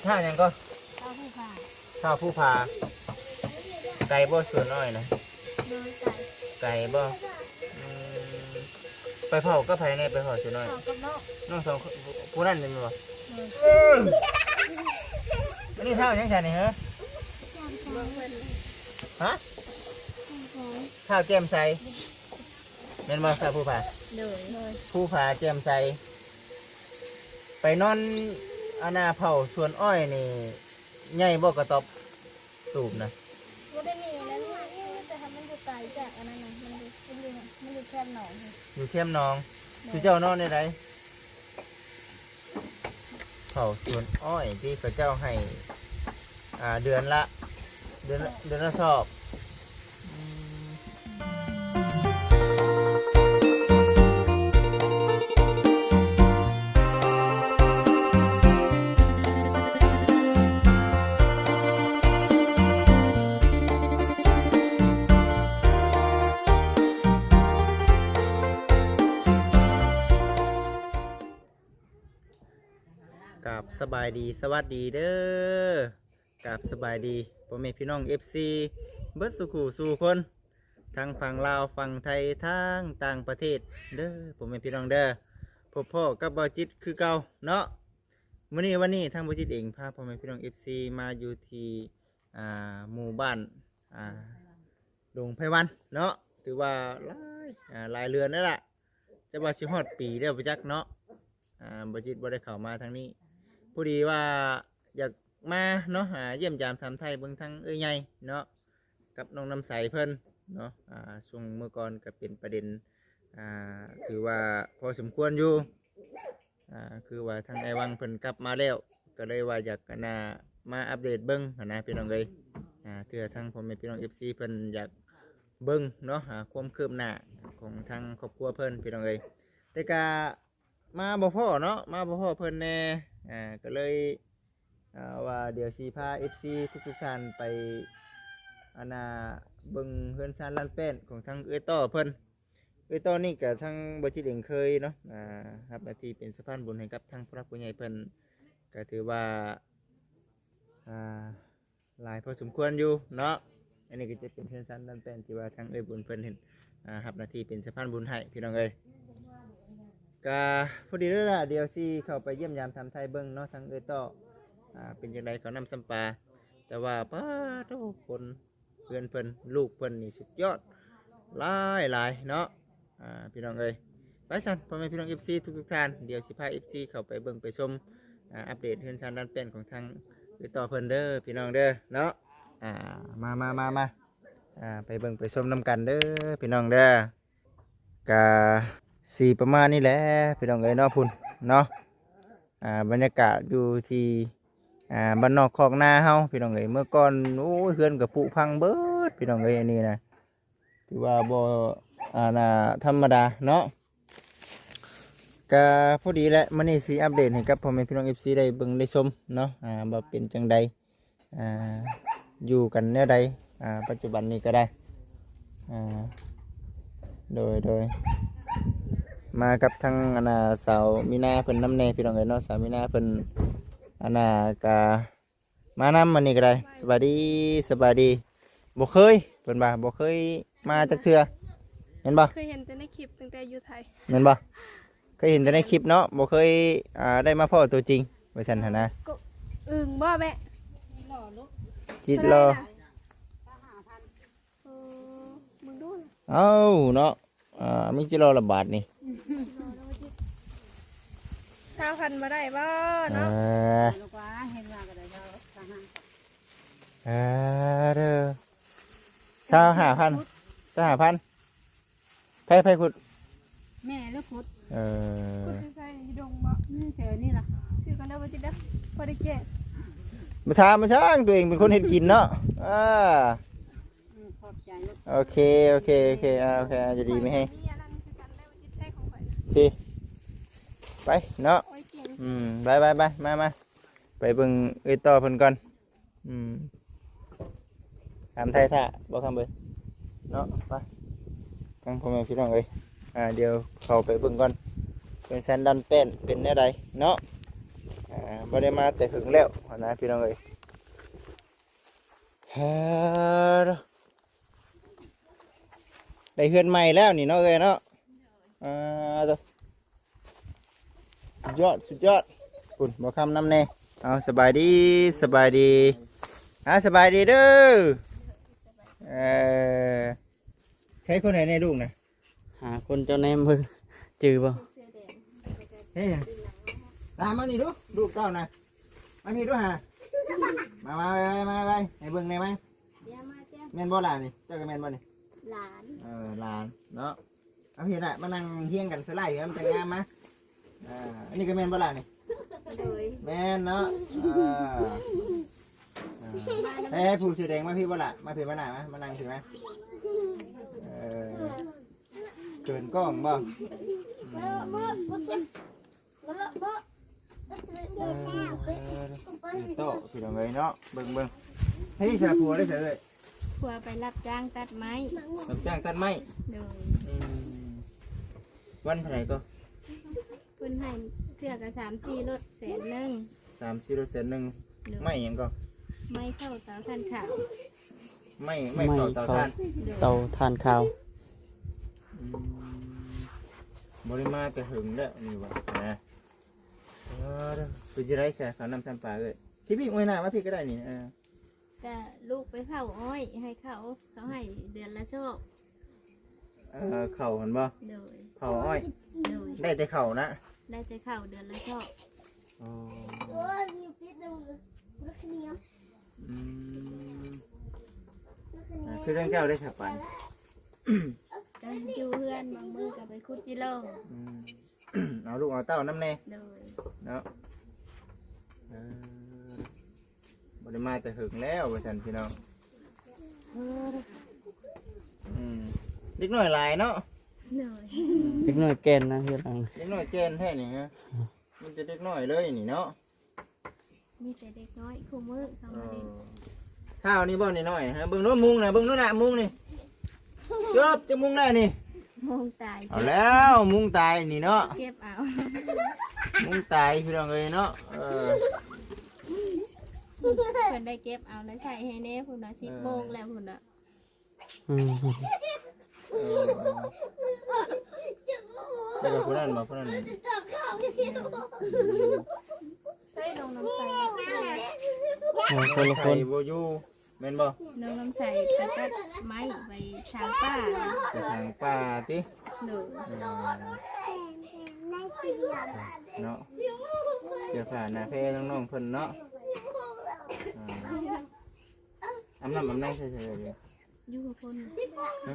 ທ້າວຫຍັງກໍ? ທ້າວພູຜາ. ທ້າວພູຜາ. ໄກບໍ່ສວນອ້ອຍນະ? ໂດຍ ໄກ. ໄກບໍ່? ອືມ ໄປເຝົ້າກັບໃຜແດ່? ໄປເຝົ້າສວນອ້ອຍ ເຝົ້າກັບນ້ອງ ນ້ອງສອງຄົນ ຜູ້ນັ້ນແມ່ນບໍ່? ໂດຍ. ອັນນີ້ທ້າວຫຍັງຊັ້ນນີ້ ຮະ? ແຈ່ມໃສ. ຮະ? ແຈ່ມໃສ. ທ້າວແຈ່ມໃສ ແມ່ນບໍ່? ທ້າວພູຜາ. ໂດຍ. ພູຜາແຈ່ມໃສ. ໄປນອນ ອັນນ່າ ເຝົ້າສວນອ້ອຍນີ້ ໃຫຍ່ບໍ່ກະຕ໊ອບຕູບນະ? ບໍ່ໄດ້ມີແລ້ວ ແຕ່ວ່າມັນຢູ່ໄກຈາກອັນນັ້ນນະ ມັນຢູ່ ມັນຢູ່ ມັນຢູ່ແຄມໜອງ. ຢູ່ແຄມໜອງ. ໂດຍ. ຄືເຈົ້ານອນແນວໃດ? ເຝົ້າສວນອ້ອຍທີ່ເຂົາເຈົ້າໃຫ້ ອ່າ ເດືອນລະ ເດືອນລະ ເດືອນລະສອບ. ກາບສະບາຍດີ ສະຫວັດດີເດີ. ກາບສະບາຍດີພໍ່ແມ່ພີ່ນ້ອງ ເອັຟຊີ ເບິດສູ່ຄູ່ສູ່ຄົນ ທັງຝັ່ງລາວ ຝັ່ງໄທ ທັງຕ່າງປະເທດເດີ ພໍ່ແມ່ພີ່ນ້ອງເດີ. ພົບພໍ້ກັບບ່າວຈິດຄືເກົ່າເນາະ. ມື້ນີ້ ວັນນີ້ ທາງບ່າວຈິດເອງ ພາພໍ່ແມ່ພີ່ນ້ອງ ເອັຟຊີ ມາຢູ່ທີ່ ອ່າ ໝູ່ບ້ານ ອ່າ ດົງໄພວັນເນາະ. ຖືວ່າຫຼາຍ ອ່າ ຫຼາຍເດືອນແລ້ວລະ ຈະວ່າຊິຮອດປີແລ້ວບໍ່ຈັກເນາະ. ອ່າ ບ່າວຈິດບໍ່ໄດ້ເຂົ້າມາທາງນີ້ ພໍດີວ່າຢາກມາເນາະ ອ່າ ຢ້ຽມຢາມຖາມໄຖ່ເບິ່ງທາງເອື້ອຍໃຫຍ່ເນາະ ກັບນ້ອງນ້ຳໃສເພິ່ນເນາະ. ອ່າ ຊ່ວງມື້ກ່ອນກໍເປັນປະເດັນ ອ່າ ຖືວ່າພໍສົມຄວນຢູ່ ອ່າ ຄືວ່າທາງອ້າຍວັງເພິ່ນກັບມາແລ້ວ ກໍເລີຍວ່າຢາກ ອັນນ່າ ມາອັບເດດເບິ່ງຫັ້ນນະ ພີ່ນ້ອງເອີຍ. ອ່າ ເທື່ອທາງພໍ່ແມ່ພີ່ນ້ອງ ເອັຟຊີ ເພິ່ນຢາກເບິ່ງເນາະ ອ່າ ຄວາມຄືບໜ້າຂອງທາງຄອບຄົວເພິ່ນ ພີ່ນ້ອງເອີຍ. ແຕ່ກະ ມາບໍ່ພໍ້ເນາະ ມາບໍ່ພໍ້ເພິ່ນແດ່ ອ່າ ກໍເລີຍ ອ່າ ວ່າດຽວຊິພາ ເອັຟຊີ ທຸກໆທ່ານໄປ ອັນນ່າ ເບິ່ງເຮືອນຊານລານແປ້ນຂອງທາງເອື້ອຍຕໍ່ເພິ່ນ. ເອື້ອຍຕໍ່ນີ້ກໍທາງບ່າວຈິດເອງເຄີຍເນາະ ອ່າ ຮັບໜ້າທີ່ເປັນສະພານບຸນໃຫ້ກັບທາງຜູ້ຫຼັກຜູ້ໃຫຍ່ເພິ່ນ ກໍຖືວ່າ ອ່າ ຫຼາຍພໍສົມຄວນຢູ່ເນາະ. ອັນນີ້ກໍຈະເປັນເຮືອນຊານລານແປ້ນທີ່ວ່າທາງເອື້ອຍບຸນເພິ່ນເຮັດ ອ່າ ຮັບໜ້າທີ່ເປັນສະພານບຸນໃຫ້ ພີ່ນ້ອງເອີຍ. ກະພໍດີແລ້ວລະ ດຽວຊິເຂົ້າໄປຢ້ຽມຢາມຖາມໄຖ່ເບິ່ງເນາະ ທາງເອື້ອຍຕໍ່ ອ່າ ເປັນຈັ່ງໃດ ເຂົ້ານ້ຳຊຳປາ. ແຕ່ວ່າ ປາໂທ້ ຄົນເຮືອນເພິ່ນ ລູກເພິ່ນນີ້ສຸດຍອດ ຫຼາຍໆເນາະ ອ່າ ພີ່ນ້ອງເອີຍ. ໄປຊັ້ນ ພໍ່ແມ່ພີ່ນ້ອງ ເອັຟຊີ ທຸກໆທ່ານ ດຽວຊິພາ ເອັຟຊີ ເຂົ້າໄປເບິ່ງໄປຊົມ ອ່າ ອັບເດດເຮືອນຊານລານແປ້ນຂອງທາງເອື້ອຍຕໍ່ເພິ່ນເດີ ພີ່ນ້ອງເດີເນາະ. ອ່າ ມາໆໆໆ ອ່າ ໄປເບິ່ງໄປຊົມນຳກັນເດີ ພີ່ນ້ອງເດີ. ກະຊິປະມານນີ້ແຫຼະ ພີ່ນ້ອງເອີຍເນາະ ພຸ້ນເນາະ. ອ່າ ບັນຍາກາດຢູ່ທີ່ ອ່າ ບ້ານນອກຄອກນາເຮົາ ພີ່ນ້ອງເອີຍ. ເມື່ອກ່ອນ ໂອ້ຍ ເຮືອນກະຜຸພັງເບິດ ພີ່ນ້ອງເອີຍ. ອັນນີ້ນະ ຖືວ່າບໍ່ ອ່າ ນະ ທຳມະດາເນາະ. ກະພໍດີແຫຼະ ມື້ນີ້ຊິອັບເດດໃຫ້ກັບພໍ່ແມ່ພີ່ນ້ອງ ເອັຟຊີ ໄດ້ເບິ່ງໄດ້ຊົມເນາະ ອ່າ ວ່າເປັນຈັ່ງໃດ ອ່າ ຢູ່ກັນແນວໃດ ອ່າ ປັດຈຸບັນນີ້ກໍໄດ້. ອ່າ ໂດຍ ໂດຍ ມາກັບທາງ ອັນນ່າ ສາວມີນາເພິ່ນນຳແດ່ ພີ່ນ້ອງເອີຍເນາະ. ສາວມີນາເພິ່ນ ອັນນ່າ ກະ ມານຳ ອັນນີ້ກໍໄດ້. ສະບາຍດີ ສະບາຍດີ. ບໍ່ເຄີຍ ເພິ່ນວ່າບໍ່ເຄີຍມາຈັກເທື່ອ ແມ່ນບໍ່? ເຄີຍເຫັນແຕ່ໃນຄລິບຕັ້ງແຕ່ຢູ່ໄທ ແມ່ນບໍ່? ເຄີຍເຫັນແຕ່ໃນຄລິບເນາະ ບໍ່ເຄີຍ ອ່າ ໄດ້ມາພໍ້ຕົວຈິງ ວ່າຊັ້ນຫັ້ນນະ. ກໍອຶ່ງບໍ່ແມ່? ຈິດຫຼໍ່ ເອີ ເບິ່ງດູ ເອົ້າເນາະ ອ່າ ມີຈິດຫຼໍ່ລະບາດນີ້. ຊາວພັນບໍ່ໄດ້ບໍ່ເນາະ? ເອີ ເອີ ເດີ ຊາວຫ້າພັນ ຊາວຫ້າພັນ. ໃຜ ໃຜຂຸດ? ແມ່ແລ້ວຂຸດ. ເອີ ຂຸດຢູ່ໃສ? ຢູ່ດົງບໍ່? ອືມ ແຖວນີ້ລະ. ຊື້ກ່ອນເດີ ບໍ່ຈິດເດີ ພໍໄດ້ແກ້. ມາຖາມມາຊ່າງ ຕົວເອງເປັນຄົນເຮັດກິນເນາະ. ອ່າ ອືມ ຂອບໃຈ. ໂອເຄ ໂອເຄ ໂອເຄ ອ່າ ໂອເຄ ອ່າ ຢູ່ດີມີແຮງ. ພີ້ ໄປເນາະ. ອືມ ໄປ ໄປ ໄປ ມາ ມາ ໄປເບິ່ງເອື້ອຍຕໍ່ເພິ່ນກ່ອນ. ອືມ ຖາມໄຖ່ຖ້າບໍ່ຄຳເບີເນາະ. ໄປ ທາງພໍ່ແມ່ພີ່ນ້ອງເອີຍ ອ່າ ດຽວເຂົ້າໄປເບິ່ງກ່ອນ ເປັນແຊນດັນແປ້ນເປັນແນວໃດເນາະ. ອ່າ ອ່າ ບໍ່ໄດ້ມາແຕ່ເຫິງແລ້ວຫັ້ນນະພີ່ນ້ອງເອີຍ. ເອີ ໄດ້ເຮືອນໃໝ່ແລ້ວນີ້ເນາະເອີຍເນາະ. ອ່າ ສຸດຍອດ ສຸດຍອດ. ພຸ້ນ ບໍ່ຄຳນຳແດ່. ເອົາ ສະບາຍດີ ສະບາຍດີ. ອ່າ ສະບາຍດີເດີ. ເອີ ໃຊ້ຄົນໃດແດ່ລູກນະ? ຫາຄົນເຈົ້າແນມເບິ່ງ ຈື່ບໍ່? ເຮີ້ຍ ຕາມມານີ້ດູ ລູກເຈົ້ານະ. ມາພີ້ດູຫາ. ມາ ມາໄວໆ ມາໄວໆ ໃຫ້ເບິ່ງແດ່ມາ. ແມ່ນບໍ່ຫຼານນີ້? ເຈົ້າກໍແມ່ນບໍ່ນີ້? ຫຼານ. ເອີ ຫຼານເນາະ. ເອົາພີ້ລະ ມານັ່ງຮຽງກັນສະຫຼາຍ ມັນຈະງາມມາ. ອ່າ ອັນນີ້ກໍແມ່ນບໍ່ລະນີ້? ໂດຍ ແມ່ນເນາະ. ເອີ ເອີ ໃຫ້ ໃຫ້ຜູ້ເສື້ອແດງມາພີ້ບໍ່ລະ? ມາພີ້ ມາໜ້າມາ ມານັ່ງພີ້ມາ. ເອີ ເຂີນກ້ອງບໍ່? ອືມ ເອີ ເອີ ເອີ ໂຕ ພີ່ນ້ອງເອີຍເນາະ. ເບິ່ງ ເບິ່ງ ໃຫ້ສາຜົວໄດ້ໃສເອີຍ? ຜົວໄປຮັບຈ້າງຕັດໄມ້. ຮັບຈ້າງຕັດໄມ້? ໂດຍ. ອືມ ວັນເທົ່າໃດກໍ? ເພິ່ນໃຫ້ເທື່ອກະສາມສີ່ລົດແສນໜຶ່ງ. ສາມສີ່ລົດແສນໜຶ່ງ. ໂດຍ. ໄມ້ຫຍັງກໍ? ໄມ້ເຂົ້າເຕົາຖ່ານຂາວ. ໄມ້ ໄມ້ເຂົ້າເຕົາຖ່ານ. ໂດຍ. ເຕົາຖ່ານຂາວ. ອືມ ບໍ່ໄດ້ມາແຕ່ເຫິງແລ້ວນີ້ຫວານະ. ເອີ ເປັນຈັ່ງໃດຊະ ເຂົ້ານ້ຳຊຳປາເອີຍ? ພີ່ໆ ອວຍໜ້າມາພີ້ກໍໄດ້ນີ້. ເອີ ກະລູກໄປເຜົາອ້ອຍໃຫ້ເຂົາ ເຂົາໃຫ້ເດືອນລະຊອກ. ເອີ ເຂົ້າຫັ້ນບໍ່? ໂດຍ. ເຜົາອ້ອຍ. ໂດຍ. ໄດ້ແຕ່ເຂົ້ານະ? ໄດ້ແຕ່ເຂົ້າເດືອນລະຊອກ. ອໍ ອືມ ອ່າ ຄືທາງເຈົ້າໄດ້ສະປານ? ກໍຢູ່ເຮືອນ ບາງມື້ກໍໄປຂຸດຈີ່ຫຼອງ. ອືມ ເອົາລູກເອົາເຕົ້ານຳແດ່. ໂດຍ. ເນາະ ເອີ ບໍ່ໄດ້ມາແຕ່ເຫິງແລ້ວວ່າຊັ້ນພີ່ນ້ອງ. ເອີ ອືມ ເດັກນ້ອຍຫຼາຍເນາະ. ໂດຍ. ເດັກນ້ອຍແກ່ນນະ ເຮືອນຫຼັງ ເດັກນ້ອຍແກ່ນແທ້ນີ້ນະ. ມີແຕ່ເດັກນ້ອຍເລີຍນີ້ເນາະ. ມີແຕ່ເດັກນ້ອຍຄູ່ມື້ເຂົ້າມາຫຼິ້ນ. ເອີ ທ້າວນີ້ບໍ່ນ້ອຍໆ ເບິ່ງດູມຸງນະ ເບິ່ງດູນະມຸງນີ້. ຈົບ ຈະມຸງໄດ້ນີ້? ມຸງຕາຍ. ເອົາແລ້ວ ມຸງຕາຍນີ້ເນາະ. ເກັບເອົາ ມຸງຕາຍພີ່ນ້ອງເອີຍເນາະ. ເອີ ເພິ່ນໄດ້ເກັບເອົານະ ໃສ່ໃຫ້ແດ່ພຸ້ນນະ. ເອີ ສິບໂມງແລ້ວພຸ້ນນະ. ອືມ ເອີ ແລ້ວກໍຜູ້ນັ້ນບໍ່ ຜູ້ນັ້ນ ໃສ່ນ້ອງນ້ຳໃສ. ເອີ ຄົນລະຄົນ ໃສ່ບໍ່ຢູ່ແມ່ນບໍ່? ນ້ອງນ້ຳໃສໄປຕັດໄມ້ໄປຖາງປ່າ. ໄປຖາງປ່າຕິ? ໂດຍ. ເອີ ເນາະ ເສື້ອຜ້າໜ້າແພນ້ອງໆເພິ່ນເນາະ. ອ່າ ອາບນ້ຳອາບໃນໃສ່ໃສເດ? ຢູ່ພຸ້ນ. ຮະ?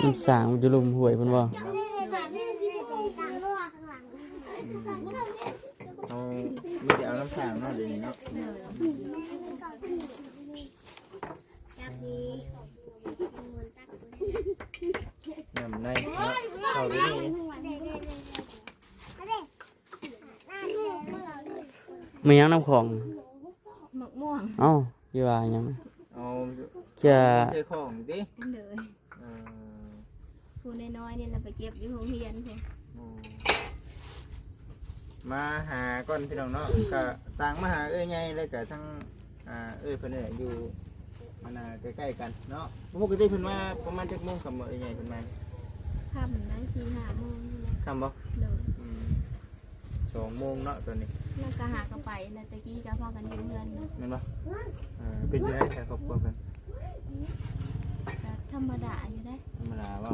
ນ້ຳສາງຢູ່ລຸ່ມຫ້ວຍພຸ້ນບໍ່? ອືມ ເຮົາມີແຕ່ເອົານ້ຳສາງເນາະ ດຽວນີ້ເນາະ. ນ້ຳໃນເນາະ ເຂົ້າໄປນີ້. ແມ່ນຫຍັງນ້ຳຂອງ? ໝາກມ່ວງ. ເອົ້າ ຢູ່ວ່າຫຍັງ? ເອົາ ເຈົ້າ ໃສ່ຂອງຕິ? ໂດຍ. ເອີ ຜູ້ນ້ອຍໆນີ້ແຫຼະໄປເກັບຢູ່ໂຮງຮຽນພຸ້ນ. ໂອ້ ມາຫາກ່ອນພີ່ນ້ອງເນາະ. ກະຕ່າງມາຫາເອື້ອຍໃຫຍ່ ແລ້ວກະທັງ ອ່າ ເອື້ອຍເພິ່ນນີ້ແຫຼະ ຢູ່ອັນນ່າໃກ້ໆກັນເນາະ. ປົກກະຕິເພິ່ນມາປະມານຈັກໂມງຄ່ຳບໍ່ ເອື້ອຍໃຫຍ່ເພິ່ນມາ? ຄ່ຳໄດ້ສີ່ຫ້າໂມງນີ້ແຫຼະ. ຄ່ຳບໍ່? ໂດຍ. ອືມ ສອງໂມງເນາະຕອນນີ້. ແລ້ວກໍຫາກໍໄປ ແລ້ວແຕ່ກີ້ກໍພາກັນຢູ່ເຮືອນ. ແມ່ນບໍ່? ເອີ ເປັນຈັ່ງໃດແທ້ຄອບຄົວເພິ່ນ? ກໍທຳມະດາຢູ່ເດ້. ທຳມະດາບໍ່?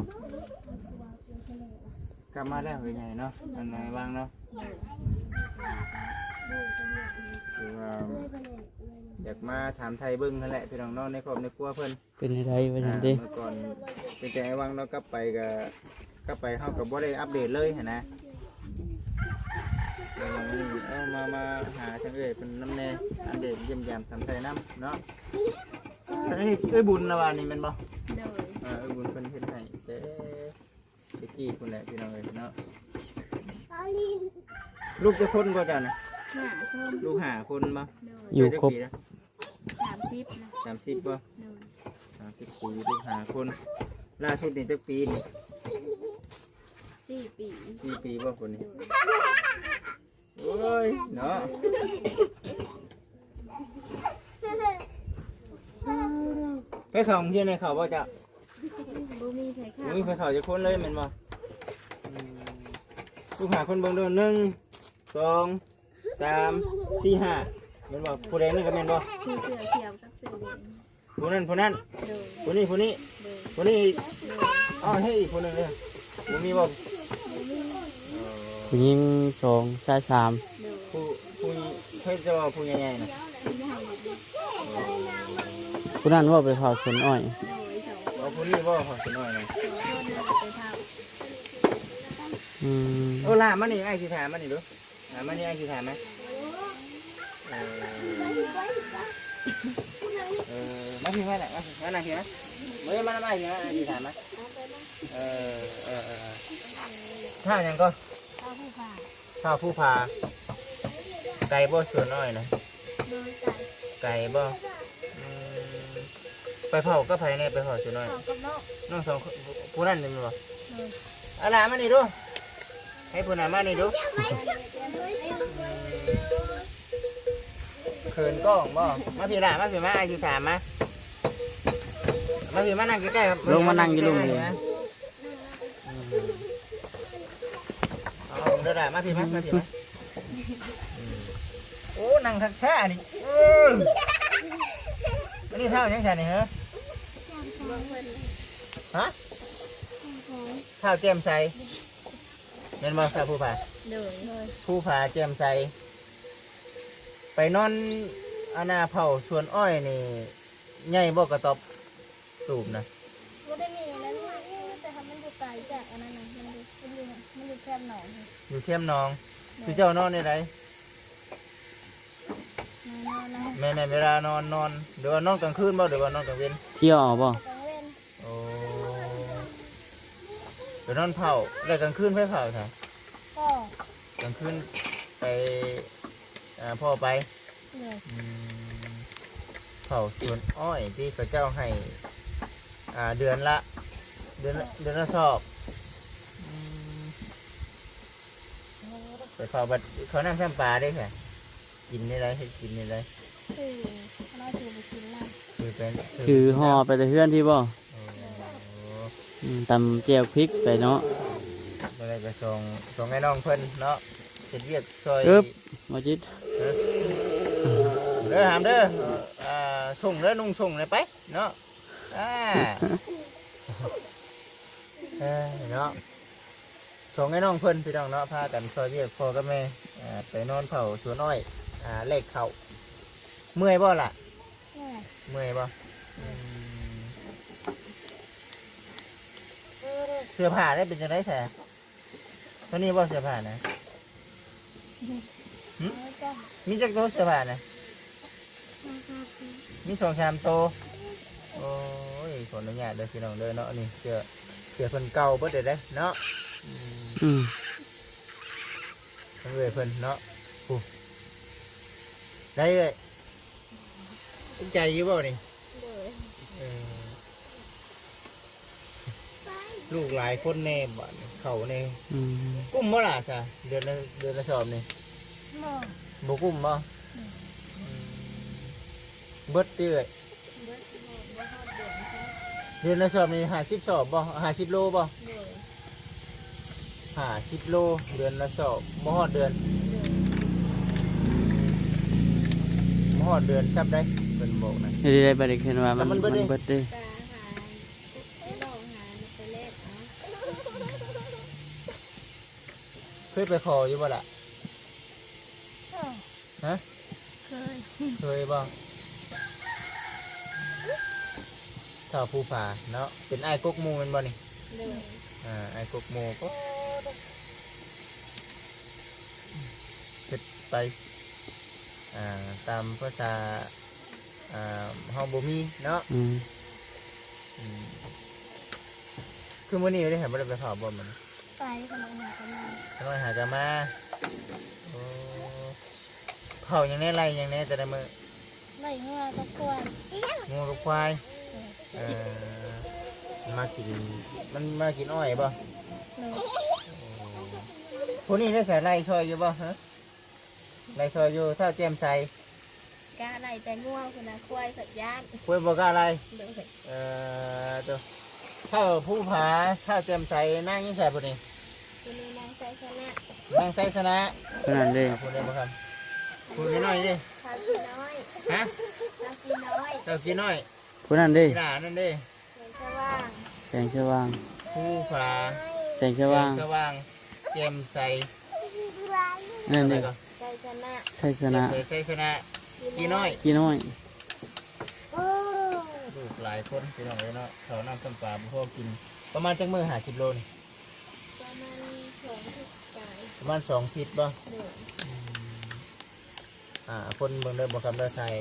ກັບມາແລ້ວເອື້ອຍໃຫຍ່ເນາະ ອັນນາຍວັງເນາະ. ໂດຍ. ຄືວ່າຢາກມາຖາມໄຖ່ເບິ່ງຫັ້ນແຫຼະພີ່ນ້ອງເນາະ ໃນຄອບໃນຄົວເພິ່ນ. ເປັນຈັ່ງໃດວ່າຊັ້ນຕິ? ອ່າ ເມື່ອກ່ອນເປັນແຕ່ໄອ້ວັງເນາະ ກັບໄປກໍ ກັບໄປເຮົາກໍບໍ່ໄດ້ອັບເດດເລີຍຫັ້ນນະ. ເອີ ເອົາມາ ມາຫາທາງເອື້ອຍເພິ່ນນຳແດ່ ອັບເດດຢ້ຽມຢາມຖາມໄຖ່ນຳເນາະ. ອັນນີ້ເອື້ອຍບຸນລະວ່ານີ້ແມ່ນບໍ່? ໂດຍ. ເອີ ເອື້ອຍບຸນເພິ່ນເຮັດໃຫ້ແຕ່ ແຕ່ກີ້ພຸ້ນແຫຼະພີ່ນ້ອງເອີຍເນາະ. ລູກຈັກຄົນກໍເຈົ້ານະ? ຫ້າຄົນ. ລູກຫ້າຄົນບໍ່? ໂດຍ. ຢູ່ຄົບ ເຈົ້າຈັກປີລະ? ສາມສິບລະ. ສາມສິບບໍ່? ໂດຍ. ສາມສິບປີ ລູກຫ້າຄົນ. ລ່າສຸດນີ້ຈັກປີນີ້? ສີ່ປີ. ສີ່ປີບໍ່ຄົນນີ້? ໂດຍ. ໂອ້ຍເນາະ ໄປເຂົ້າໂຮງຮຽນໃຫ້ເຂົ້າບໍ່ເຈົ້າ? ບໍ່ມີໃຜເຂົ້າ ບໍ່ມີໃຜເຂົ້າຈັກຄົນເລີຍແມ່ນບໍ່? ອືມ ລູກຫາຄົນເບິ່ງເດີ ໜຶ່ງ ສອງ ສາມ ສີ່ ຫ້າ ແມ່ນບໍ່? ຜູ້ແດງນີ້ກໍແມ່ນບໍ່? ມີເສື້ອຂຽວກັບເສື້ອແດງ ຜູ້ນັ້ນ ຜູ້ນັ້ນ ໂດຍ ຜູ້ນີ້ ຜູ້ນີ້ ໂດຍ ຜູ້ນີ້ອີກ ໂດຍ ເອົາໃຫ້ອີກຜູ້ໜຶ່ງເດີ ບໍ່ມີບໍ່? ບໍ່ມີ ເອີ ຜູ້ຍິງສອງ ຊາຍສາມ ໂດຍ ຜູ້ ຜູ້ ໃຜຈະວ່າຜູ້ໃຫຍ່ໆນະ? ຜູ້ນັ້ນບໍ່ໄປເຝົ້າສວນອ້ອຍ? ໂດຍ ສອງຄົນ ເອົາຜູ້ນີ້ບໍ່ເຝົ້າສວນອ້ອຍນະ? ສອງຄົນນະໄປເຝົ້າ ອືມ ເອີ ຫຼ້າມານີ້ ອ້າຍຊິຖາມມານີ້ດູ. ອ່າ ມານີ້ ອ້າຍຊິຖາມນະ ເອີ ເອີ ມາພີ້ ມານະ ມາພີ້ ມານັ່ງພີ້ມາ ມາ ມານຳອ້າຍພີ້ມາ ອ້າຍຊິຖາມນະ ເອີ ເອີ ເອີ ເອີ ທ່າຫຍັງກໍ? ທ້າວພູຜາ ທ້າວພູຜາ ໄກບໍ່ສວນອ້ອຍນະ? ໂດຍ ໄກ ໄກບໍ່? ອືມ ໄປເຝົ້າກັບໃຜແດ່? ໄປເຝົ້າສວນອ້ອຍ ເຝົ້າກັບນ້ອງ ນ້ອງສອງຄົນ ຜູ້ນັ້ນແມ່ນບໍ່? ໂດຍ ເອົາຫຼ້າມານີ້ດູ ໃຫ້ຜູ້ນັ້ນມານີ້ດູ ເຂີນກ້ອງບໍ່? ມາພີ້ຫຼ້າ ມາພີ້ມາ ອ້າຍຊິຖາມມາ ມາພີ້ມານັ່ງໃກ້ໆ ລົງມານັ່ງຢູ່ລຸ່ມນີ້ ອືມ ເອົາເດີຫຼ້າ ມາພີ້ມາ ມາພີ້ມາ ອືມ ໂອ້ ນັ່ງຄັກແທ້ອັນນີ້ ເອີ ອັນນີ້ທ້າວຫຍັງຊັ້ນນີ້ເຮີ? ຮະ? ທ້າວແຈ່ມໃສ ແມ່ນບໍ່? ທ້າວພູຜາ ໂດຍ ພູຜາແຈ່ມໃສ ໄປນອນ ອັນນ່າ ເຝົ້າສວນອ້ອຍນີ້ ໃຫຍ່ບໍ່ກະຕ໊ອບຕູບນະ? ບໍ່ໄດ້ມີນັ້ນ ແຕ່ວ່າມັນຢູ່ໄກຈາກອັນນັ້ນນະ ມັນຢູ່ ມັນຢູ່ ມັນຢູ່ແຄມໜອງ ຢູ່ແຄມໜອງ ໂດຍ ຄືເຈົ້ານອນແນວໃດ? ນອນນະ ແມ່ນໆ ເວລານອນ ນອນ ຫຼືວ່ານອນກາງຄືນບໍ່ ຫຼືວ່ານອນກາງເວັນ? ທ່ຽວເອົາບໍ່? ກາງເວັນ ໂອ້ ໄປນອນເຝົ້າ ແລ້ວກາງຄືນໃຜເຝົ້າຊະ? ພໍ່ ກາງຄືນໄປ ເອີ ພໍ່ໄປ ໂດຍ ອືມ ເຝົ້າສວນອ້ອຍທີ່ເຂົາເຈົ້າໃຫ້ ອ່າ ເດືອນລະ ເດືອນລະ ເດືອນລະສອບ ອືມ ໄປເຝົ້າ ບັດເຂົ້ານ້ຳຊ້ຳປາເດ້ຊະ? ກິນແນວໃດ? ເຮັດກິນແນວໃດ? ຄືເຮົາຊິໄປກິນນຳ ຄືໄປ ຄືຫໍ່ໄປແຕ່ເຮືອນພີ້ບໍ່? ໂອ້ ອືມ ຕຳແຈ່ວພິກໄປເນາະ ບໍ່ໄດ້ກະສອງ ສອງອ້າຍນ້ອງເພິ່ນເນາະ ເຮັດວຽກຊ່ອຍ ເອີບ ບໍ່ຈິດ ເດີຫາມເດີ ອ່າ ສົ່ງເດີ ນຸ່ງສົ່ງເລີຍໄປເນາະ ອ່າ ເອີ ເນາະ. ສອງອ້າຍນ້ອງເພິ່ນພີ່ນ້ອງເນາະ ພາກັນຊ່ອຍວຽກພໍ່ກັບແມ່ ອ່າ ໄປນອນເຝົ້າສວນອ້ອຍ ອ່າ ແລກເຂົ້າ. ເມື່ອຍບໍ່ລະ? ເມື່ອຍ ເມື່ອຍບໍ່? ອືມ ເສື້ອຜ້າໄດ້ເປັນຈັ່ງໃດແທ້? ໂຕນີ້ບໍ່ເສື້ອຜ້ານະ? ຫຶ? ມີຈັກໂຕເສື້ອຜ້ານະ? ມີສອງສາມໂຕ. ໂອ້ຍ ຂໍອະນຸຍາດເດີພີ່ນ້ອງເດີເນາະ ນີ້ເສື້ອ ເສື້ອເພິ່ນເກົ່າເບິດເດ້ເນາະ. ອືມ ອືມ ຂອງເອື້ອຍເພິ່ນເນາະ. ໂອ້ ໄດ້ເອື້ອຍ ເປັນໃຈຢູ່ບໍ່ນີ້? ໂດຍ ເອີ ລູກຫຼາຍຄົນແດ່ ບາດນີ້ເຂົ້າແດ່. ອືມ ກຸ້ມບໍ່ລະຊະ ເດືອນລະ ເດືອນລະສອບນີ້? ບໍ່ ບໍ່ກຸ້ມບໍ່? ອືມ ອືມ ເບິດຕິເອື້ອຍ? ເບິດ ບໍ່ ບໍ່ຮອດເດືອນ ເດືອນລະສອບນີ້ຫ້າສິບສອບບໍ່? ຫ້າສິບໂລບໍ່? ໂດຍ ຫ້າສິບໂລ ເດືອນລະສອບ ບໍ່ຮອດເດືອນ. ໂດຍ ບໍ່ຮອດເດືອນຊ້ຳໃດ ເພິ່ນບອກນະ. ເຮັດໃດໄດ້ ບາດນີ້ເຫັນວ່າມັນ ມັນເບິດເດ້ ມັນເບິດເດ້ ກະຫາ ໄປລອກຫານຳໄປແລກເອົາ. ເຄີຍໄປຂໍຢູ່ບໍ່ລະ? ເອີ ຮະ? ເຄີຍ ເຄີຍບໍ່? ທ້າວພູຜາເນາະ ເປັນອ້າຍກົກໝູ່ແມ່ນບໍ່ນີ້? ໂດຍ ອ່າ ອ້າຍກົກໝູ່ ໂອ້ ເຮັດໄປ ອ່າ ຕາມພາສາ ອ່າ ເຮົາບໍ່ມີເນາະ. ອືມ ອືມ ຄືມື້ນີ້ໄດ້ ບໍ່ໄດ້ໄປເຜົາບໍ່ມື້ນີ້? ໄປ ຂະນ້ອຍຫາກະມາ ຂະນ້ອຍຫາກະມາ. ໂອ້ ເຜົາຫຍັງແດ່ ໄລ່ຫຍັງແດ່ແຕ່ລະມື້? ໄລ່ງົວກັບຄວາຍ ງົວກັບຄວາຍ. ເອີ ເອີ ມາກິນ ມັນມາກິນອ້ອຍບໍ່? ໂດຍ ໂອ້ ຜູ້ນີ້ໄດ້ໃສ່ໄລ່ຊ່ອຍຢູ່ບໍ່? ຮະ? ໄລ່ຊ່ອຍຢູ່ ທ້າວແຈ່ມໃສ. ກ້າໄລ່ແຕ່ງົວພຸ້ນນະ ຄວາຍເພິ່ນຢ້ານ. ຄວາຍບໍ່ກ້າໄລ່. ໂດຍ. ເອີ ໂຕ ທ້າວພູຜາ ທ້າວແຈ່ມໃສ ນາງຢູ່ໃສຜູ້ນີ້? ຜູ້ນີ້ນາງໄຊຊະນະ. ນາງໄຊຊະນະ. ຜູ້ນັ້ນເດ້. ຜູ້ໃດບໍ່ຄຳ? ຜູ້ນ້ອຍໆເດ້. ທ້າວກີນ້ອຍ. ຮະ? ທ້າວກີນ້ອຍ. ທ້າວກີນ້ອຍ. ຜູ້ນັ້ນເດ້. ອີຫຼ້ານັ້ນເດ້. ແສງສະຫວ່າງ. ແສງສະຫວ່າງ. ພູຜາ. ແສງສະຫວ່າງ. ແສງສະຫວ່າງ ແຈ່ມໃສ. ນັ້ນເດ້. ໄຊຊະນະ. ໄຊຊະນະ. ແຈ່ມໃສ ໄຊຊະນະ. ກີນ້ອຍ. ກີນ້ອຍ. ໂອ້ ລູກຫຼາຍຄົນພີ່ນ້ອງເອີຍເນາະ ເຂົ້ານ້ຳຊ້ຳປາບໍ່ພໍກິນ. ປະມານຈັກມື້ ຫ້າສິບໂລນີ້? ປະມານສອງທິດປາຍ. ປະມານສອງທິດບໍ່? ໂດຍ. ອືມ ອ່າ ຄົນເບິ່ງເດີ ບໍ່ຄຳເດີ ຖ່າຍ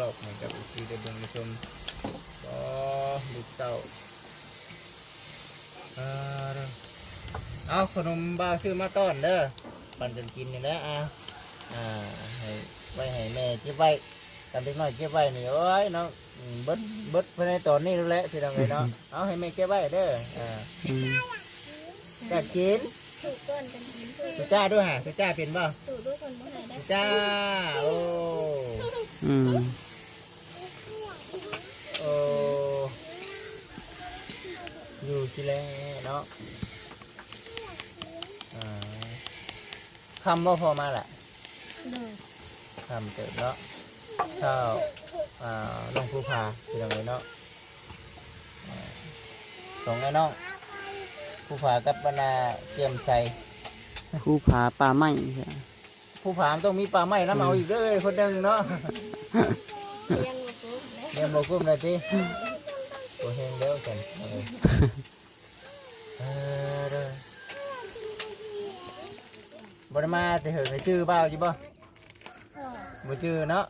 ລອບໆໃຫ້ກັບເອັຟຊີໄດ້ເບິ່ງໄດ້ຊົມ. ອໍ ລູກເຕົ້າ ອ່າ ເອົາ ຂະໜົມບ່າວຊື້ມາຕ້ອນເດີ ປັນກັນກິນນີ້ແຫຼະ. ອ່າ ອ່າ ໃຫ້ ໄວ້ໃຫ້ແມ່ເກັບໄວ້ ຄັນເດັກນ້ອຍເກັບໄວ້ນີ້ ໂອ້ຍເນາະ ອືມ ເບິດ ເບິດພາຍໃນຕອນນີ້ໂລດແຫຼະ ພີ່ນ້ອງເອີຍເນາະ. ເອົາ ໃຫ້ແມ່ເກັບໄວ້ເດີ. ອ່າ ອືມ ຢາກກິນ ສູດກ່ອນຈັງກິນ. ສູດຈ້າດູຫາ ສູດຈ້າເປັນບໍ່? ສູດດູ ເພິ່ນບໍ່ໃຫ້ໄດ້. ສູດຈ້າ ໂອ້ ອືມ ໂອ້ ຢູ່ຊີ້ແຫຼະເນາະ. ອ່າ ຄ່ຳບໍ່ພໍມາລະ? ໂດຍ. ຄ່ຳເຕີບເນາະ ທ້າວ ອ່າ ນ້ອງພູຜາ ພີ່ນ້ອງເອີຍເນາະ. ອ່າ ສອງອ້າຍນ້ອງ ພູຜາກັບອັນນ່າ ແຈ່ມໃສ. ພູຜາປ່າໄມ້ ພູຜາມັນຕ້ອງມີປ່າໄມ້ນຳ ອືມ ເອົາອີກເດີຄົນໜຶ່ງເນາະ. ຍັງບໍ່ກຸ້ມເດ້ ຍັງບໍ່ກຸ້ມເລີຍຕິ. ບໍ່ແຮງແລ້ວຊັ້ນ ເອີ ເອີ ເດີ ບໍ່ໄດ້ມາແຕ່ເຫິງ ຈື່ບ່າວຢູ່ບໍ່? ບໍ່ຈື່ເນາະ.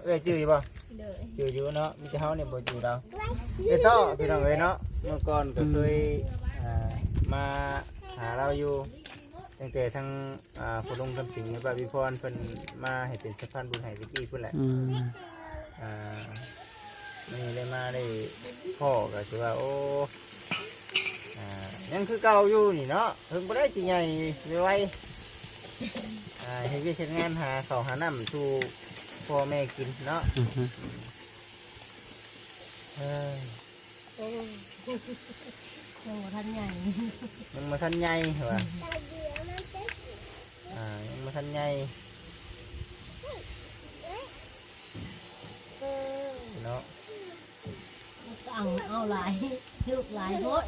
ເອື້ອຍຈື່ຢູ່ບໍ່? ໂດຍ. ຈື່ຢູ່ເນາະ ມີແຕ່ເຮົານີ້ບໍ່ຈື່ລາວ. ເອື້ອຍຕໍ່ ພີ່ນ້ອງເອີຍເນາະ ເມື່ອກ່ອນກໍເຄີຍ ອືມ ອ່າ ມາຫາລາວຢູ່ ຕັ້ງແຕ່ທາງ ອ່າ ພໍ່ລຸງຄຳສິງ ແມ່ປ້າວິພອນ ເພິ່ນມາໃຫ້ເປັນສະພານບຸນໃຫ້ຕະກີ້ພຸ້ນແຫຼະ. ອືມ ອ່າ ມື້ນີ້ໄດ້ມາໄດ້ພໍ້ກໍຖືວ່າ ໂອ້ ອ່າ ຍັງຄືເກົ່າຢູ່ນີ້ເນາະ ເພິ່ນບໍ່ໄດ້ຊິໃຫຍ່ໄວໆ ອ່າ ເຮັດວຽກເຮັດງານ ຫາເຂົ້າຫານ້ຳສູ່ພໍ່ແມ່ກິນເນາະ. ອືຮຶ ເອີ ໂອ້ ຍັງບໍ່ທັນໃຫຍ່ ຍັງບໍ່ທັນໃຫຍ່ວ່າ ອ່າ ຍັງບໍ່ທັນໃຫຍ່ ເນາະ ເອົາ ເອົາຫຼາຍ ລູກຫຼາຍໂພດ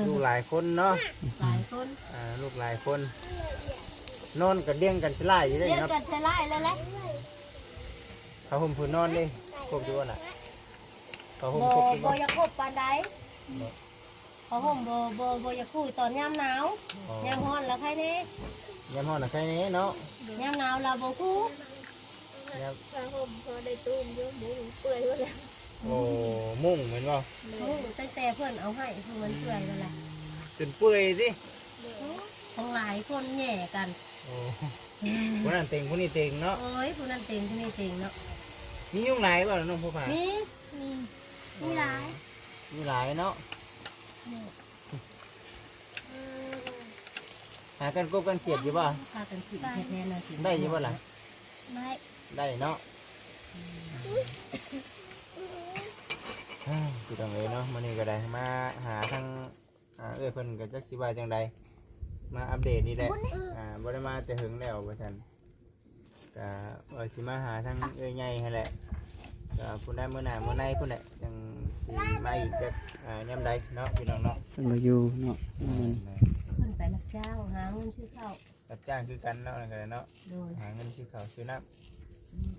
ລູກຫຼາຍຄົນເນາະ ຫຼາຍຄົນ ອ່າ ລູກຫຼາຍຄົນ ນອນກັນລຽງກັນສະຫຼາຍຢູ່ເດ້ ລຽງເນາະ ກັນສະຫຼາຍແລ້ວແຫຼະ ຜ້າຫົ່ມຜືນນອນເດ້ ຄົບຢູ່ບໍ່ລະ? ຜ້າຫົ່ມ ບໍ່ ຄົບຢູ່ບໍ່? ບໍ່ຢາກຄົບປານໃດ ບໍ່ ຜ້າຫົ່ມບໍ່ ບໍ່ ບໍ່ຢາກຄຸຍຕອນຍາມໜາວ ອໍ ຍາມຮ້ອນລະໄຄແດ່ ຍາມຮ້ອນລະໄຄແດ່ເນາະ ຍາມໜາວລະບໍ່ຄຸຍ ຍາມ ຜ້າຫົ່ມພໍໄດ້ຕຸ້ມຢູ່ ໝູເປື່ອຍໝົດແລ້ວ ໂອ້ ມຸ້ງແມ່ນບໍ່? ໂດຍ ມຸ້ງຕັ້ງແຕ່ເພິ່ນເອົາໃຫ້ ຄືມັນເປື່ອຍໝົດແລ້ວ ຈົນເປື່ອຍຕິ ໂດຍ ຂອງຫຼາຍຄົນແຍ່ກັນ ໂອ້ ຜູ້ນັ້ນເຕັງ ຜູ້ນີ້ເຕັງເນາະ ໂອ້ຍ ຜູ້ນັ້ນເຕັງ ຜູ້ນີ້ເຕັງເນາະ ມີຍຸງຫຼາຍບໍ່ນ້ອງພູຜາ? ມີ ມີ ມີຫຼາຍ ມີຫຼາຍເນາະ ໂດຍ ຫາກັນກົບກັນຂຽດຢູ່ບໍ່? ຫາກັນຂຽດແທ້ໆ ໄດ້ຢູ່ບໍ່ລະ? ໄດ້ ໄດ້ເນາະ ພີ່ນ້ອງເອີຍເນາະ ມື້ນີ້ກໍໄດ້ມາຫາທາງ ອ່າ ເອື້ອຍເພິ່ນກໍຈັກຊິວ່າຈັ່ງໃດ ມາອັບເດດນີ້ແຫຼະ ອ່າ ບໍ່ໄດ້ມາແຕ່ເຫິງແລ້ວວ່າຊັ້ນ ກະວ່າຊິມາຫາທາງເອື້ອຍໃຫຍ່ຫັ້ນແຫຼະ ກະພຸ້ນໄດ້ມື້ໜ້າມື້ໃນພຸ້ນແຫຼະ ຈັ່ງຊິມາອີກຈັກ ອ່າ ຍາມໃດເນາະ ພີ່ນ້ອງເນາະ ເພິ່ນບໍ່ຢູ່ເນາະ ແມ່ນໆ ເພິ່ນໄປຮັບຈ້າງຫາເງິນຊື້ເຂົ້າ ຮັບຈ້າງຄືກັນເນາະ ນັ້ນກໍໄດ້ເນາະ ໂດຍ ຫາເງິນຊື້ເຂົ້າຊື້ນ້ຳ ອືມ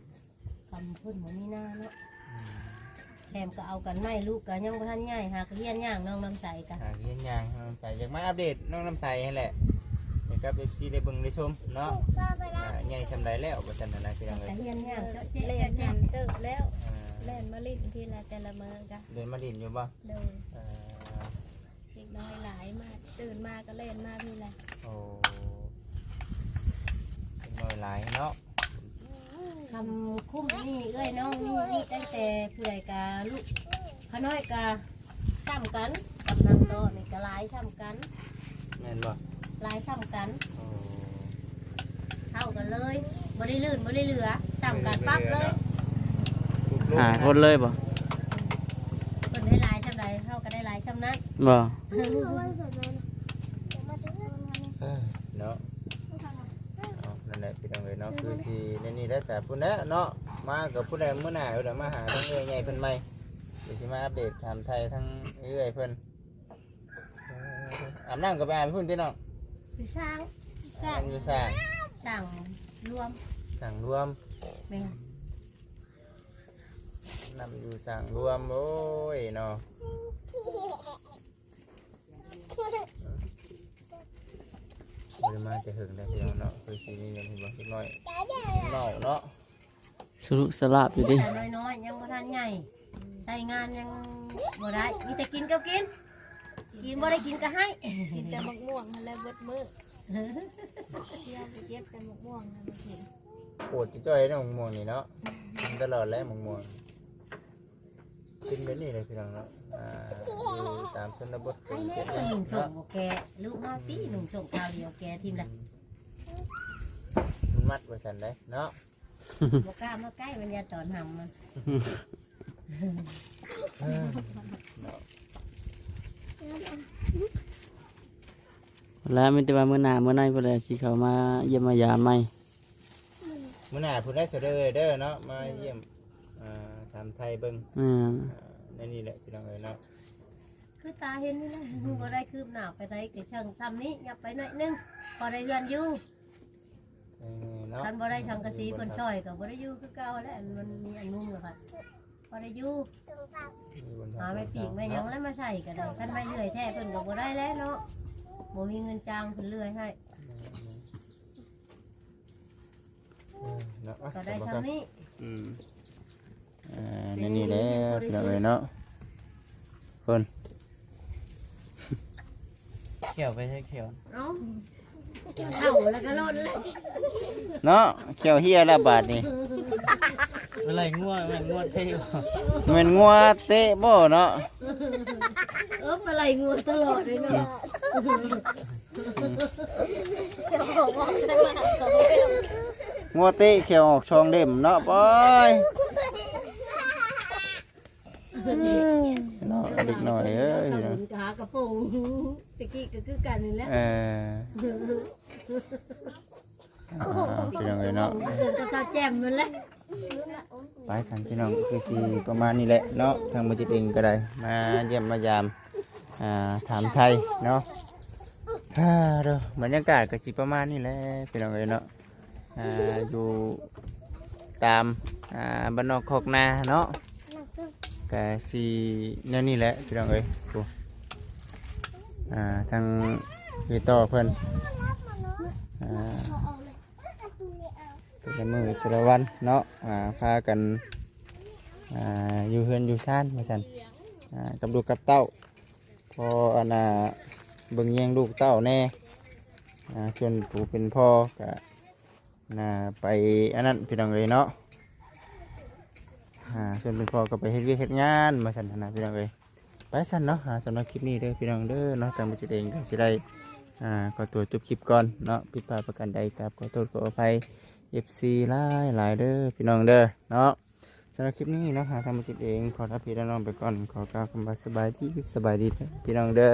ຄຳເພິ່ນບໍ່ມີໜ້າເນາະ ອືມ ແຖມກໍເອົາກັນໃໝ່ ລູກກໍຍັງບໍ່ທັນໃຫຍ່ ຫາກໍຮຽນຍ່າງ ນ້ອງນ້ຳໃສກໍ ຫາກໍຮຽນຍ່າງ ນ້ອງນ້ຳໃສ ຢາກມາອັບເດດນ້ອງນ້ຳໃສຫັ້ນແຫຼະ ໃຫ້ກັບເອັຟຊີໄດ້ເບິ່ງໄດ້ຊົມເນາະ ອ່າ ໃຫຍ່ສ່ຳໃດແລ້ວ ວ່າຊັ້ນນະ ພີ່ນ້ອງເອີຍ ກໍຮຽນຍ່າງເຈາະແຈະ ແລ່ນ ເຈາະແຈະ ແລ່ນເຕີບແລ້ວ ອ່າ ແລ່ນມາຫຼິ້ນພີ້ແຫຼະ ແຕ່ລະມື້ກໍ ເດີນມາຫຼິ້ນຢູ່ບໍ່? ໂດຍ ເອີ ເດັກນ້ອຍຫຼາຍ ມາ ຕື່ນມາກໍແລ່ນມາພີ້ແຫຼະ ໂອ້ ເດັກນ້ອຍຫຼາຍເນາະ ຄຳຄຸ້ມນີ້ເອື້ອຍນ້ອງນີ້ ມີຕັ້ງແຕ່ຜູ້ໃດກະລູກ ຂະນ້ອຍກະຊ້ຳກັນ ກຳນຳໂຕນີ້ກະຫຼາຍຊ້ຳກັນ ແມ່ນບໍ່? ຫຼາຍຊ້ຳກັນ ໂອ້ ຂ ເຂົ້າກັນເລີຍ ບໍ່ໄດ້ລື່ນ ບໍ່ໄດ້ເຫຼືອ ສ່ຳກັນປັບເລີຍ. ຫ້າຄົນເລີຍບໍ່? ເພິ່ນໄດ້ຫຼາຍສ່ຳໃດ ເຮົາກໍໄດ້ຫຼາຍສ່ຳນັ້ນ. ບໍ່? ເອີ ເນາະ ເອົາ ນັ້ນແຫຼະພີ່ນ້ອງເອີຍເນາະ ຄືຊິແນວນີ້ແຫຼະສາ ພຸ້ນແຫຼະເນາະ ມາກັບພຸ້ນແຫຼະ ມື້ໜ້າພຸ້ນແຫຼະ ມາຫາທາງເອື້ອຍໃຫຍ່ເພິ່ນໃໝ່ ດຽວຊິມາອັບເດດຖາມໄຖ່ທາງເອື້ອຍເພິ່ນ. ອາບນ້ຳກໍໄປອາບພຸ້ນຕິນ້ອງ? ຢູ່ສ້າງ ອາບນ້ຳຢູ່ສ້າງ ສ້າງລວມ ສ້າງລວມ. ແມ່ນ ອາບນ້ຳຢູ່ສ້າງລວມ. ໂອ້ຍເນາະ ບໍ່ໄດ້ມາແຕ່ເຫິງແລ້ວພີ່ນ້ອງເນາະ ຄືຊິມີຫຍັງເຫັນບໍ່ ເດັກນ້ອຍເມົາເນາະ ສະລຸສະຫຼາບຢູ່ເດ້. ແຕ່ນ້ອຍໆ ຍັງບໍ່ທັນໃຫຍ່ ໃຊ້ງານຍັງບໍ່ໄດ້ ມີແຕ່ກິນກໍກິນ ກິນບໍ່ໄດ້ກິນກໍໃຫ້ ກິນແຕ່ໝາກມ່ວງຫັ້ນແຫຼະເບິດມື້ ທ່ຽວໄປເກັບແຕ່ໝາກມ່ວງຫັ້ນມາກິນ. ໂປດຈ້ອຍໆເນາະ ໝາກມ່ວງນີ້ເນາະ ກິນຕະຫຼອດແຫຼະໝາກມ່ວງ. ກິນແບບນີ້ເລີຍພີ່ນ້ອງເນາະ ອ່າ ຢູ່ຕາມຊົນນະບົດກໍເປັນແບບນີ້ເນາະ. ໜຸ່ມສົ້ມບໍ່ແກະ ລູກເຮົາຕິໜຸ່ມສົ້ມຄາວດຽວແກະຖິ້ມລະ ອືມ ມັນມັດວ່າຊັ້ນໃດເນາະ. ບໍ່ກ້າມາໃກ້ ມັນຢ້ານຕອນຫຳມັນ ເນາະ ແລ້ວມີແຕ່ວ່າມື້ໜ້າມື້ໃນພຸ້ນແຫຼະ ຊິເຂົ້າມາຢ້ຽມມາຢາມໃໝ່. ມື້ໜ້າພຸ້ນໄດ້ສະເດີເດີເນາະ ມາຢ້ຽມ ອ່າ ຖາມໄຖ່ເບິ່ງ ແມ່ນ ອ່າ ໃນນີ້ແຫຼະພີ່ນ້ອງເອີຍເນາະ. ຄືຕາເຫັນນີ້ແຫຼະ ບໍ່ໄດ້ຄືບໜ້າໄປໃສ ກະເຊິ່ງຊ່ຳນີ້ ຫຍັບໄປໜ້ອຍໜຶ່ງ ພໍໄດ້ເຮືອນຢູ່ ເອີ ເນາະ ຄັນບໍ່ໄດ້ສັງກະສີເພິ່ນຊ່ອຍກໍບໍ່ໄດ້ຢູ່ຄືເກົ່າແຫຼະ ມັນມີອັນມຸມລະ ພໍໄດ້ຢູ່ ມີບຸນພາ ຫາໄມ້ປີກໄມ້ຫຍັງແລ້ວມາໃສ່ກໍໄດ້ ຄັນໄມ້ເລື່ອຍແທ້ເພິ່ນກໍບໍ່ໄດ້ແລ້ວເນາະ ບໍ່ມີເງິນຈ້າງເພິ່ນເລື່ອຍໃຫ້ ແມ່ນໆ. ເອີ ເນາະ ກໍໄດ້ຊ່ຳນີ້ ອືມ ເອີ ແນວນີ້ແຫຼະພີ່ນ້ອງເອີຍເນາະ ຄົນ ຂ້ຽວໄປໃສຂ້ຽວ ເອົ້າ ເຂົ້າແລ້ວກໍຫຼົ່ນແລ້ວ ເນາະ ຂ້ຽວເຫ່ຍແລ້ວບາດນີ້ ໄປໄລ່ງົວ ແມ່ນງົວເຕະບໍ່ ແມ່ນງົວເຕະບໍ່ເນາະ ເອີ ໄປໄລ່ງົວຕະຫຼອດເລີຍເນາະ. ງົວເຕະແຂ້ວອອກສອງເຫຼັ້ມເນາະ ປອຍ ເນາະ ເດັກນ້ອຍເອີຍ ກະບຸນກະຫາກະປົງ ຕະກີ້ກໍຄືກັນນີ້ແຫຼະ ເອີ ອ່າ ພີ່ນ້ອງເອີຍເນາະ ເຊິ່ງກັບສາວແຈ່ມນັ້ນແຫຼະ. ໄປຊັ້ນພີ່ນ້ອງ ຄືຊິປະມານນີ້ແຫຼະເນາະ ທາງບໍ່ຈິດເອງກໍໄດ້ມາຢ້ຽມມາຢາມ ອ່າ ຖາມໄຖ່ເນາະ ອ່າ ເດີ ບັນຍາກາດກໍຊິປະມານນີ້ແຫຼະພີ່ນ້ອງເອີຍເນາະ ອ່າ ຢູ່ຕາມ ອ່າ ບ້ານນອກຄອກນາເນາະ ກະຊິແນວນີ້ແຫຼະພີ່ນ້ອງເອີຍ ໂອ້ ອ່າ ທາງເອື້ອຍຕໍ່ເພິ່ນ ອ່າ ແຕ່ລະມື້ແຕ່ລະວັນເນາະ ອ່າ ພາກັນ ອ່າ ຢູ່ເຮືອນຢູ່ຊານວ່າຊັ້ນ ອ່າ ກັບລູກກັບເຕົ້າ ພໍອັນນ່າເບິ່ງແຍງລູກເຕົ້າແດ່ ອ່າ ສ່ວນຜູ້ເປັນພໍ່ກະ ນະ ໄປອັນນັ້ນພີ່ນ້ອງເອີຍເນາະ ອ່າ ສ່ວນເປັນພໍ່ກໍໄປເຮັດວຽກເຮັດງານວ່າຊັ້ນນະພີ່ນ້ອງເອີຍ. ໄປຊັ້ນເນາະ ອ່າ ສຳລັບຄລິບນີ້ເດີພີ່ນ້ອງເດີເນາະ ທາງບໍ່ຈິດເອງກໍຊິໄດ້ ອ່າ ຂໍຕົວຈົບຄລິບກ່ອນເນາະ ຜິດພາດປະການໃດກາບຂໍໂທດຂໍອະໄພ ເອັຟຊີ ຫຼາຍໆເດີພີ່ນ້ອງເດີເນາະ. ສຳລັບຄລິບນີ້ເນາະ ທາງບໍ່ຈິດເອງຂໍລາພີ່ລານ້ອງໄປກ່ອນ ຂໍກ່າວຄຳວ່າສະບາຍດີ ສະບາຍດີພີ່ນ້ອງເດີ.